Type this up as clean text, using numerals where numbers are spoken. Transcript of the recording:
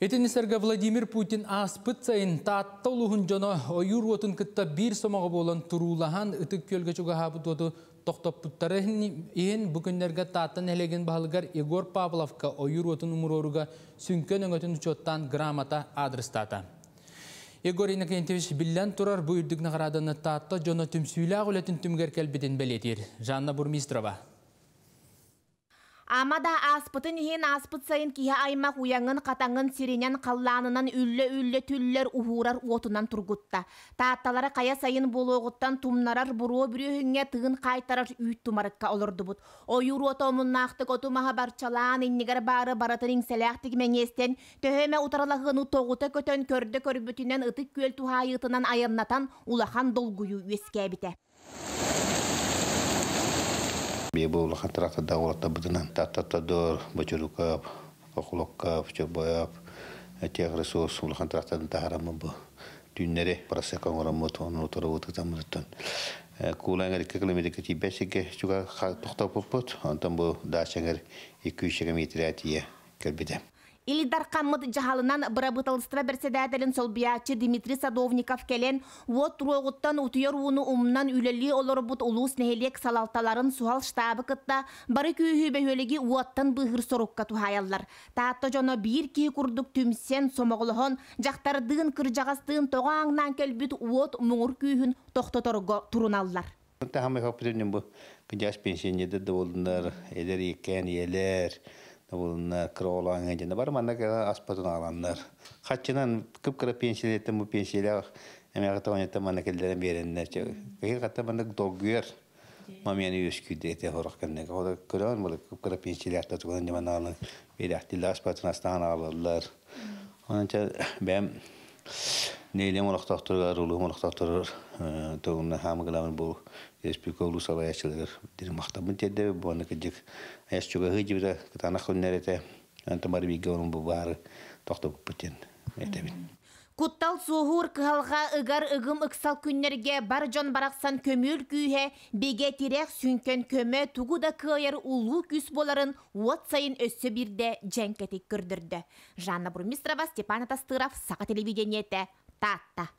Итини сэргэ Владимир Путин ааспыт сайын Таатта улууһун дьоно ойуур уотун кытта биир сомоҕо буолан туруулаһан Ытык Күөлгэ чугаһаабыт уоту тохтоппуттарын иһин бу күннэргэ Таатта нэһилиэгин баһылыгар Егор Павловка ойуур уотун умуруоруга сүҥкэн өҥөтүн учуоттаан грамота аадырыстаата. Егор Иннокентьевич биллэн турар бу үрдүк наҕарааданы Таатта дьоно түмсүүлээх үлэтин түмүгэр кэлбитин бэлиэтиир. Жанна Бурмистрова. Ама да ааспытын иһин ааспыт сайын киһи аймах уйаҥын-хатаҥын сиринэн халлаанынан үллэ-үллэ түллэр уһуурар уотунан тургутта. Таатталары хайа сайын буолуоҕуттан тумнарар буруо бүрүөһүҥҥэ тыын хаайтарар үүт тумарыкка олордубут. Ойуур уота омуннаахтык оту-маһы барчалаан иннигэр баары барытын иҥсэлээхтик мэҥиэстэн, төһө эмэ утарылаһыыны тоҕута көтөн көрдө көрбүтүнэн Ытык Күөл туһаайыытынан айаннатан улахан долгуйуу үөскээбитэ. Бие бу улахан трактордаах уолаттарбытынан Таттатадор, Бочурукап, Хохлоккап, Чорбоев техресурс улахан тракторын таһараммыт бу түүннэри просека оҥороммут, ону утары ытаммытыттан куулаҥар 2 километрга тиийбэт сиргэ чуга тохтоппуппут, онтон бу дачаҥар 200 метрэ тиийэ кэлбитэ. Ил Дархаммыт дьаһалынан бырабыыталыстыба бэрэссэдээтэлин солбуйааччы Дмитрий Садовников кэлэн, уот туруоҕуттан утуйар ууну умнан үлэлии олорбут улуус нэһилиэк салалталарын суһал штабы кытта бары күүһү бөһүөлэги уоттан быыһыыр сорукка туһаайаллар. Таатта дьоно биир киһи курдук түмсэн, сомоҕолоһон, дьахтардыын, кырдьаҕастыын тоҕо ааҥнаан кэлбит уот муҥур күүһүн тохтоторго туруналлар. Таһамай хоппутун бу кыдьаас пенсионердар да буоллуннар, эдэр иккээн ийэлэр да буоллуннар, кыра оҕолоон дьэнэ бары манна аспатын аҕаланнар. Хаччынан кып-кыра пенсиялэртэн бу пенсиялаах эмээҕи тоҕоньоттон манна кэллэрэн биэрэннэр. Киһи хатта маннык долгуйар момент үөскүүр эти хорох кэмнэ. Ол көрөн бу кып-кыра пенсиялаахтар тугунан дьаман аҕалан биэрээхтииллэр аспатын астаан аҕалаллар. Онон бэйэм Нэһилиэк олохтоохторугар, улууһум олохтоохторугар тугунна хаамыгылаабын бу республика улуу салайааччыларыгар дириҥ махтаммын тиэрдэбин. Бу аны кырдьык айас чугаһыы дьибитэ кытаанах күннэр этэ. Онтон бары бииргэ олорон бу баары тохтобуппут диэн этэбин. Куттал суоһуур кыһалҕа ыгар ыгым ыксал күннэргэ бар дьон барахсан көмүөл күүһэ, бигэ тирэх, сүҥкэн көмө тугу да кыайар улуу күүс буоларын уот сайын өссө биирдэ дьэҥкэтик көрдөрдө. Жанна Бурмистрова, Степан Атастыров, Саха телевидениетэ, Таатта.